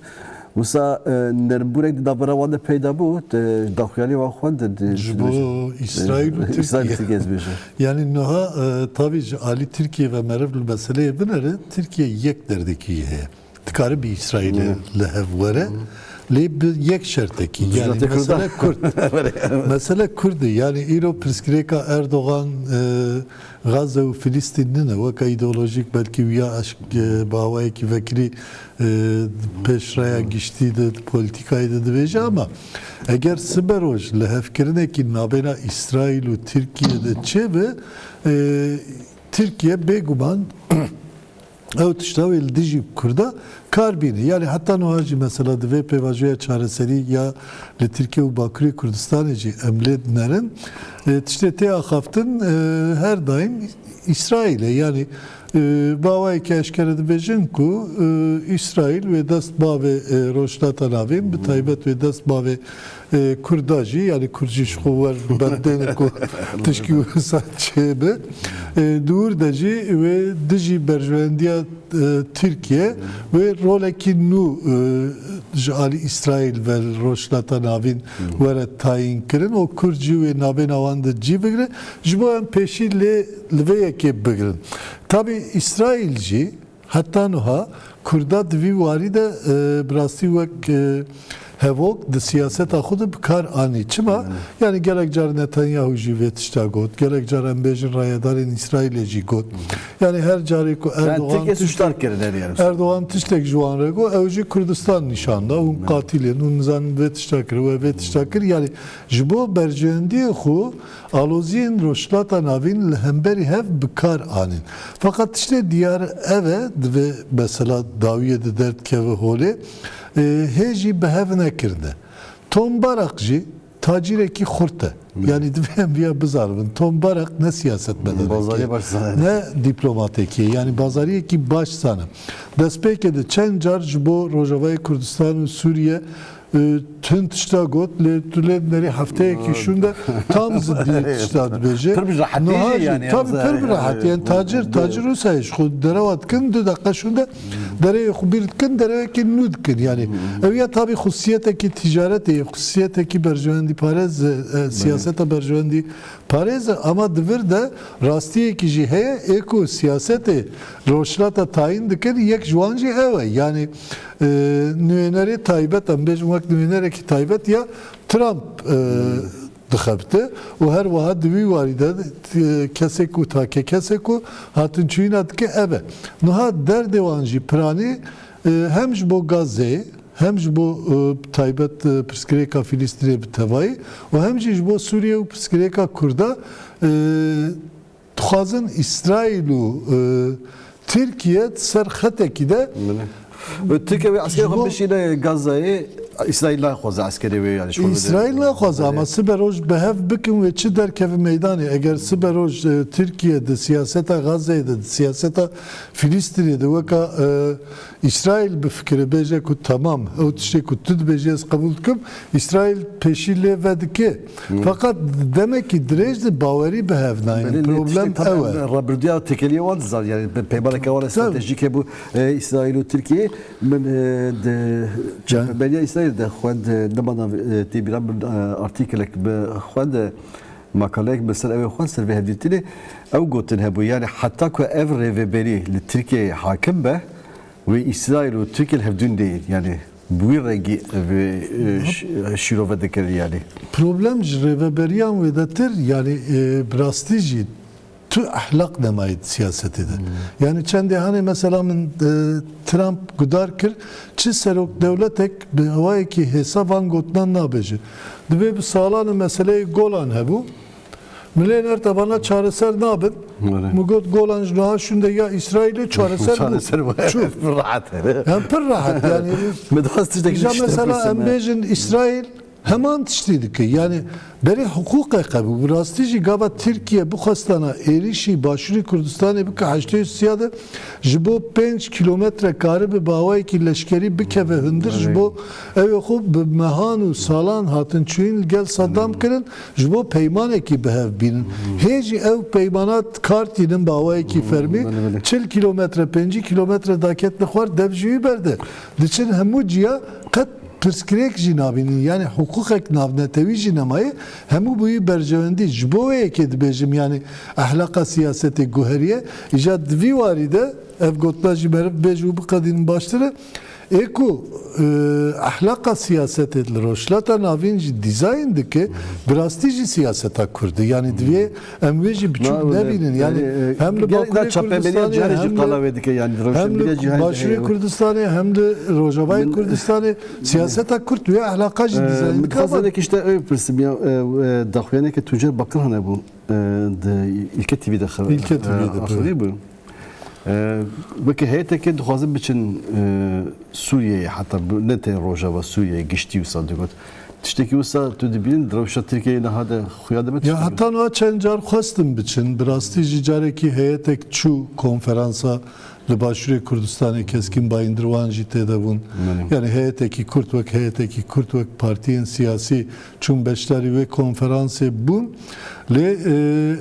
Wisa, e, nermbûnek di navbera wan de peyda bû, te daxuyanî wan xwendin, e, Ji bo Îsraîl û Îsraîl û Tirkiye. Tirkiye ez bêjim. Yani niha, e, tabii ji alî Tirkiye ve meriv li meseleyê binere, Tirkiye yek derdekî heye. Dikare bi Îsraîlê li hev were, lê bi yek şertekî. Yani Kurdan. Mesele Kurd. Mesele Kurd e. Yani îro pirsgirêka Erdogan, e, Gazze û Filistîn nine, weke îdeolojîk belkî wiya eşk, e, bi awayekî vekirî, e, pêşreya giştî de, di polîtîkayê de dibêje, ama eger siberoj lihevkirinekî nabêna Îsraîl û Tirkiye de çêbe, e, Tirkiye bêguman ew tişta wê li dijî Kurda kar bîne. Yani heta niha jî mesela di vê pêvajoya çareserî ya li Tirkiye û Bakurê Kurdistanê jî em lê dinerin. E, tiştê tê axaftin, e, her daîm Îsraîl e. Yani, e, bi awayekî eşkere dibêjin ku, e, Îsraîl wê dest bavê, e, Rojhilata Navîn, bi taybet wê dest bavê e, Kurda jî, yani Kurd jî ji xwe wer berdêne ku tişkî wisa çêbe. E, di wir de jî wê dijî berjewendiya, e, Tirkiye wê rolekî nû, e, ji alî Îsraîl ve li Rojhilata Navîn were tayîn kirin. O Kurd jî wê nabêna wan de cî bigire. Ji bo em pêşî lê li vê yekê bigirin. Tabî Îsraîl jî heta niha Kurda di vî warî de, e, bi rastî wek, e, hevok di siyaseta xwe de bi kar anî. Çima? Yani gelek car Netanyahu jî vê tişta got, gelek car em bêjin rayedarên Îsraîlê jî got. Yani her carê ku Yani Erdogan Tirkiye tiştek, suçlar kirin her yer. Erdogan tiştek ji wan re got, ew jî Kurdistan nîşan da, hûn qatilên, hûn nizanin vê tişta kir, we vê tişta kir. Yani ji bo berjewendiyê xwe aloziyên Rojhilata Navîn li hemberî hev bi kar anîn. Feqet tiştê diyar ev e, divê mesela dawiyê di derdikeve holê, e, hê jî bi hev nekirine. Tom Barak jî tacîrekî xurt e. Yani divê em viya bizanibin. Tom Barak ne siyasetmedarekî ye, Bazarî baş zane. Ne dîplomatekî ye. Yani bazariyekî baş zane. Destpêkê de çend car ji bo Rojavayê Kurdistan û Sûriye, e, tund tişta got, lê tu lê nerî hefteyekî şûnde tam zidî tişta dibêje. Pir bi rehetî Niha jî jî, yani, tabii, pir bi rehetî. Yani tacir, tacir wisa ji xwe derewa dikin, du deqa şûnde dereyê xwe bîr dikin, derewekî nû dikin. Yani ev ya tabii xusiyetekî ticaretê, xusiyetekî berjewendî parêz, e, siyaseta berjewendî parêz e, ama di vir de rastiyekî jî heye, ê ku siyasetê Rojhilata tayîn dikir, yek ji wan jî ew e. Yani, e, nûnerê taybet, em bêjin wek nûnerekî taybet ya Trump, e, dixebite û her wiha di wî warî de, e, kesê ku take kesê ku hatin çûyîna dike ev e. Niha derdê wan jî piranî, e, hem ji bo Gazeyê, hem ji bo, e, taybet, e, pirsgirêka Filîstînê bi tevayî û hem jî ji bo Sûriye û pirsgirêka Kurda, e, dixwazin Îsraîl û, e, Tirkiye di ser xetekî de Belê. Û Tirkiye wê eskerê xwe Ji bo bişîne Gazayê, Îsraîl naxwaze eskerê wê, yani, ji xwe bide. Îsraîl naxwaze, ama sibe roj bi hev bikin wê çi derkeve meydanê. Eger sibe roj, e, Tirkiye di siyaseta Gazayê de, di siyaseta Filîstînê de weka, e, Îsraîl bifikire, bêje ku tamam, ew tiştê ku tu dibêjî ez qebûl dikim, Îsraîl pêşî lê vedike. Feqet demekî dirêj de bawerî bi hev nayîn. Belê, lê Problem tiştê ew e. Rêbirdiya têkiliya wan dizan, yani pe-, peymaneke wan stratejîk hebû, e, Îsraîl û Tirkiye. Min, e, di çepemeniya Îsraîl de xwend, e, nimana, e, tê bîra min, e, artikelek bi xwend, e, makaleyek bi ser ew ê xwend ser vê hevdîtinê. Ew gotin hebû, yani heta ku ev rêveberî li Tirkiyeyê hakim be, wê Îsraîl û Tirkiye li hevdûn deyên. Yani bi wî rengî ev, e, ş-, şîrove dikir yani. Problem ji rêveberiyan wêdetir, yani, e, bi rastî jî tu ehlaq nemayî di siyasetê de. Yani çendê hanê mesela min, e, Trump gudar kir, çi serok dewletek bi awayekî hêsa van gotinan nabêje. Divê bi salan e meseleyê Golan hebû. Milên Erteban'a çareser nabin. Öyle. Min got Golan ji niha şûnde ya Îsraîlê çareser bû. Çareser bû. Çû. Pir rahat. Hem pir rahat yani. Min dixwest tiştek Îja ji tiştek mesela em bêjin Îsraîl heman tiştî dike. Yani berê hiqûqek hebû. Bi rastî jî gava Tirkiye bixwestana êrîşî Başûrê Kurdistanê bike heştê û sê de ji bo pênc kîlometre karibe bi awayekî leşkerî bikeve hundir ji bo ew ê xwe bi mehan û salan hatin çûyîn li gel Saddam kirin, ji bo peymanekî bi hev bînin. Hê jî ew peymana kar tînin bi awayekî fermî, belê, belê. Çil kîlometre, pêncî kîlometre daket li xwar dev ji wî berde. Diçin hemû ciya qet pirsgirêk jî nabînin. Yani hiqûqek navnetewî jî nemaye. Hemû bûyî berjewendî. Ji bo wê yekê dibêjim, yani ehlaqa siyasetê guheriye. Îja di vî warî de ev gotina jî meriv bêje û biqedînin baştir e. Ê ku, e, ehlaqa siyasetê li Rojhilata Navîn jî dîzayn dike, bi rastî jî siyaseta Kurd e. Yani divê em wê jî biçûk nebînin. Yani, e, hem li Bakurê Kurdistanê, hem li, hem li Başûrê Kurdistanê, hem li Rojavayê Kurdistanê siyaseta Kurd wê ehlaqa jî dîzayn dike. Min dixwazin işte ew pirsim ya, e, e, daxuyaneke Tuncer Bakirhan hebû, e, di Îlke T V de xeber, Îlke T V de, e, axivî bû. E, weke heyeteke dixwazin biçin, e, Sûriyeyê, heta bi, ne tenê Rojava, Sûriyeyê giştî wisa digot. Tiştekî wisa tu dibînin, di rewşa Tirkiyeyê niha de xuya dibe tiştekî wisa? Ya heta niha çend car xwestin biçin. Bi rastî jî carekî heyetek çû konferansa li Başûrê Kurdistanê, Keskîn Bayindir wan jî tê de bûn. Belê. Yani heyetekî Kurd wek heyetekî Kurd, wek partiyên siyasî çûn beşdarî wê konferansê bûn. Lê, e,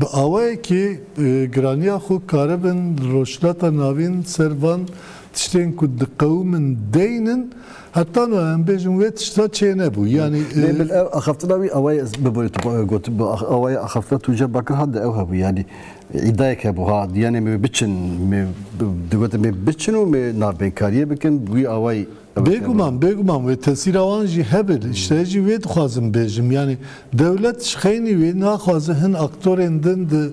Bi awayekî, e, giraniya xwe karibin li Rojhilata Navîn ser van tiştên ku diqewimin deynin, heta niha em bêjin wê tişta çênebû. Yanî, e, Lê bil ev axaftina wî awayê ez biborî tu, e, got, bi ax-, awayê axaftina Tuncer Bakir hat de ew hebû. Yanî îdayek hebû ha, yanî me biçin, me digotin me biçin û me navbênkariyê bikin, wî awayî. Bêguman, bêguman wê tesîra wan jî hebe. Îşte ez jî wê dixwazim bêjim. Yanî dewlet ji xeynî wê naxwaze hin aktorên din di,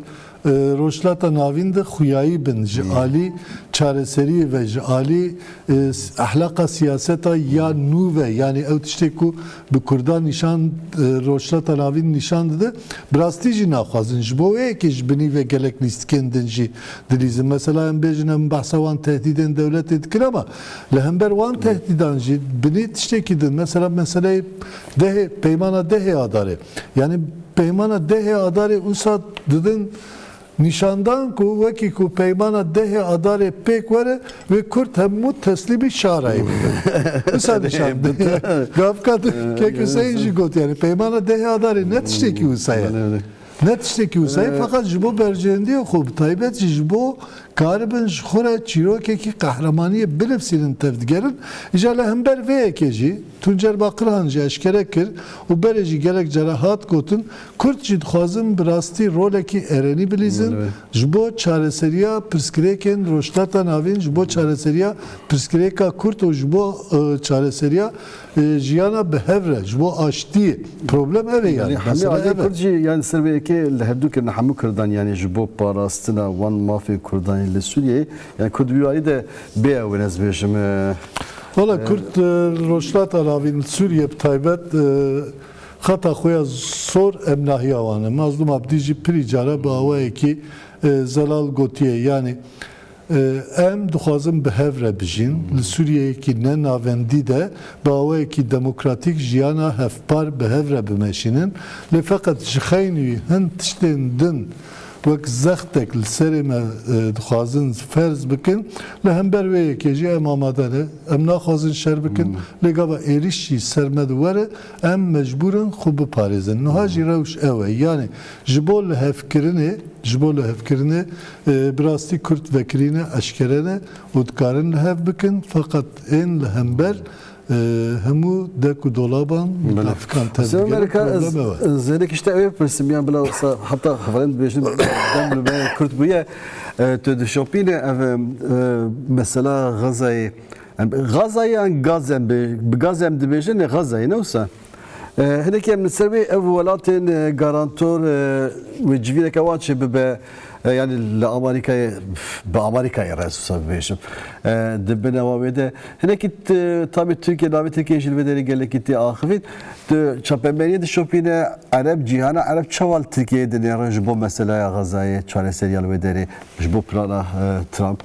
e, Rojhilata Navîn de xuyayî bin. Ji alî çareseriyê ve, ji alî, e, s-, ehlaqa siyaseta ya nû ve, yanî ew tiştê ku bi Kurdan nîşan, e, Rojhilata Navîn nîşan dide, bi rastî jî naxwazin. Ji bo wê yekê ji binî ve gelek lîstikên din jî dilîzin. Mesela em bêjin em behsa wan tehdîdên dewletê dikin, ama li hember wan tehdîdan jî binî tiştekî din. Mesela meseleyê dehê, peymana dehê Adarê. Yanî peymana dehê Adarê wisa didin nîşandan ku wekî ku peymana dehê Adarê pêk were, wê Kurd hemû teslîmî Şarayê bibin. Wisa nîşan didin. Gavka kek Hüseyin jî got, yanî peymana dehê Adarê ne tiştekî wisa ye. Ne tiştekî wisa ye, Ee, feqet ji bo berjewendiya xwe, bi taybet jî ji bo karibin ji xwe re çîrokekî qehremaniyê binivîsînin tevdigerin. Îja li hember vê yekê jî Tuncer Bakirhan jî eşkere kir û berê jî gelek cara hat gotin, Kurd jî dixwazin bi rastî rolekî erenî bilîzin. Belê. Ji bo çareseriya pirsgirêkên Rojhilata Navîn, ji bo çareseriya pirsgirêka Kurd û ji bo, e, çareseriya e, jiyana bi hev re, ji bo aştiyê. Problem ev e yani. Yanî hemî Mesele aileyê ev e. Kurd jî, yanî ser vê yekê li hev dû kirine, hemû Kurdan, yanî ji bo parastina wan mafên Kurdan li Sûriyeyê, yanî Kurd wî warî de bê ew in, ez bêjim, e, Valla e, Kurd, e, Rojhilata Navîn, li Sûriye bi taybet, e, xeta xwe ya sor em nahiya wan e. Mazlûm Abdî jî pirî cara bi awayekî, e, zelal gotiye. Yanî, Em dixwazin bi hev re bijîn. Li Sûriyeyekî ne navendî de bi awayekî demokratîk jiyana hevpar bi hev re bimeşînin. Lê feqet ji xeynî hin tiştên din wek zextek li serê me, e, dixwazin ferz bikin. Li hember wê yekê jî em amade ne. Em naxwazin şer bikin. Lê gava êrîş jî ser me de were, em mecbûr in xwe biparêzin. Niha jî rewş ew e. Yanî ji bo lihevkirinê Ji bo lihevkirinê, e, bi rastî Kurd vekirî ne, eşkere ne û dikarin li hev bikin, feqet ên li hember, e, hemû dek û dolaban, Belê. Dafikan Hüseyin tevdigerin, Merika, ez, problem ew e. ez hinek ji te ew ê bipirsim, yan bila wisa heta hevalên dibêjin, dem li me Kurd bûye, e, tu dişopîne ev, e, mesela Xezayê, em, Xezayê yan Gazem bi, bi Gazem dibêjin, lê Xezayê ne wisa? E, hinekî em li ser wê ev welatên, e, garantor, e, wê civîneke wan çê bibe, e, yanî li Amerîkayê, bi Amerîkayê re ez wisa bibêjim. E, di binava wê de hinekî t-, tabî Tirkiye, navê Tirkiye jî li vê derê gelekî tê axivîn. Tu çapemeniyê dişopîne, Ereb, cîhana Ereb çawa li Tirkiyeyê dinêre ji bo meselaya Xezayê, çareseriya li wê derê, ji bo plana, e, Trump?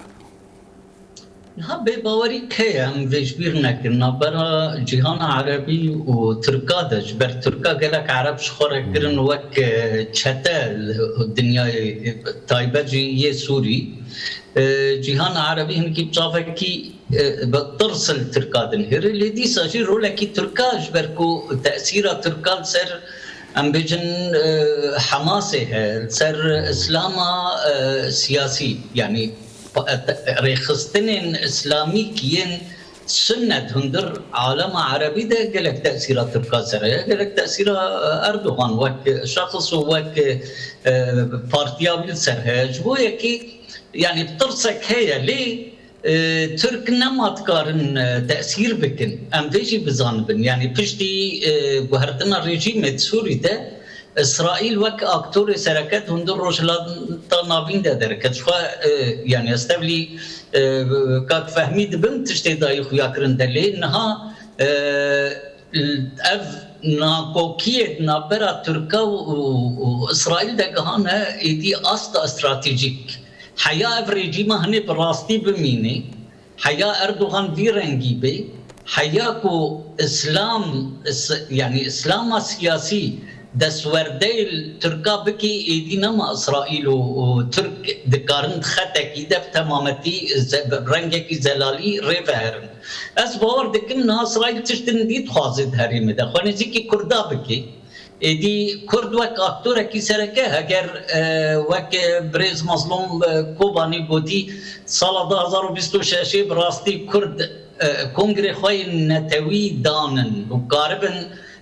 Niha bêbawerî kê ye? Em vê ji bîr nekin. Navbera cîhana erebî û tirka de, ji ber tirka gelek ereb ji xwe re kirin wek, e, çete li dinyayê, e, taybet jî yê Sûrî. E, cîhana erebî hinekî bi çavekî, e, bi tirs li tirka dinihêre. Lê dîsa jî rolekî tirka ji ber ku tesîra tirka li ser, em bêjin, e, Hemasê heye, li ser Îslama, e, siyasî, yanî pa-, e, te-, rêxistinên îslamîk yên sunnet hundir alema erebî de gelek tesîra tirka ser heye, gelek tesîra, e, Erdogan wek şexs û wek, e, partiya wî li ser heye. Ji bo yekê, yanî tirsek heye, lê, e, Tirk nema dikarin, e, tesîr bikin. Em vê jî bizanibin. Yanî piştî, e, guhertina rejîmê di Sûrî de, Îsraîl wek aktorê sereke di hundir Rojhilata Navîn de derket. Ji xwe, e, yanî ez tevlî, e, kak Fehmî dibim tiştê dayî xuya kirin de, lê niha, e, ev nakokiyê di navbera Tirka û, û, û Îsraîl de gihane êdî asta stratejîk. Heya ev rejîma hinê bi rastî bimîne, heya Erdogan vî rengî bê, heya ku Îslam, is-, yanî Îslama siyasî destwerdeyê li Tirka bike, êdî nema Îsraîl û, û Tirk dikarin di xetekî de bi temametî ze-, bi rengekî zelalî rê veherin. Ez bawer dikim niha Îsraîl tiştin dî dixwaze di herêmê de. Xwe nêzîkî Kurda bike. Êdî Kurd wek aktorekî sereke, heger e, wek birêz Mazlûm e, Kobanî gotî, sala du hazar û bîst û şeş bi rastî Kurd e, kongrê xwe yên netewî danin û karibin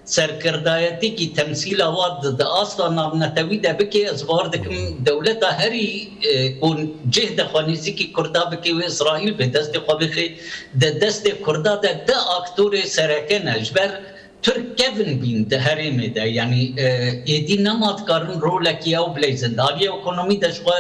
serkirdayetîkî temsîla wa di, di asta navnetewî de bike, ez bawer dikim dewleta herî e, ku cih de xwe nêzîkî Kurda bike wê Îsraîl be, destê xwe bixe di destê Kurda de, di aktorê sereke ne. Ji ber Tirk kevin bîn di herêmê de, yanî e, êdî nema dikarin rolekî ew bileyzin. Di aliyê ekonomî de ji xwe,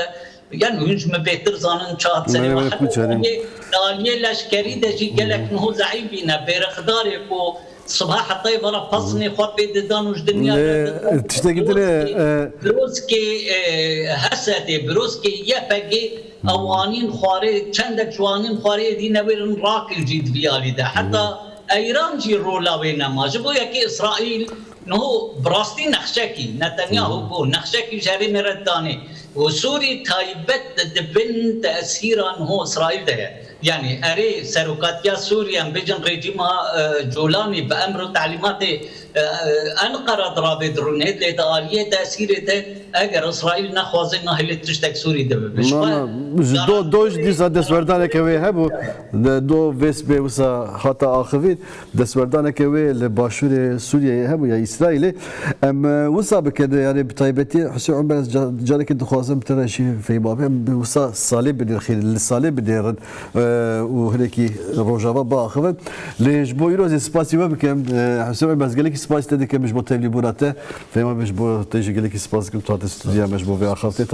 yanî hûn ji min bêtir zanin çi hat serê Merhaba, me. Heta kuçerê. Di aliyê, di aliyê leşkerî de jî gelek niho zeîf bîne. Bêrexdarê ku sibha heta êvara pasinê xwe pê didan û ji dinya Lê re didan. tiştekî din e, Birozkê, e, birozkê, e, H S D, birozkê Y P G, ew anîn xwarê, çendek ji wan anîn xwarê êdî newêrin rakil jî di vî alî de. Heta Eyran jî rola wê nema. Ji bo yekê Îsraîl niho bi rastî nexşekî, Netanyahu ku nexşekî ji herêmê re danê û Sûrî taybet di bin tesîra niho Îsraîl de ye. Yanî erê serokatiya Sûrî, em bêjin rejîma e, Colanî bi emr û telîmatê e, Enqera di rabê dirûnê, lê di aliyê tesîrê de eger Îsraîl nexwaze nahêlê tiştek Sûrî de bibe. Ji Na, xwe na, ji do, do ji dîsa destwerdaneke wê hebû, de, do vês bê wisa hata axivîn, destwerdaneke wê li başûrê Sûriyeyê hebû ya Îsraîlê. Em e, wisa bikin, yani bi taybetî Hüseyin Umer, ez ca-, careke dixwazim bi te re jî Fehîm abi, em bi wisa salê binêrxîn, li salê binêrin e, û hinekî rojava biaxivin. Lê ji bo îro zî spasî we bikim. E, Hüseyin Umer, ez gelekî spasî te dikim ji bo tevlîbûna te. Fehîm abi, ji bo te jî gelekî spas dikim, tu hate stûdiya me ji bo vê axaftê.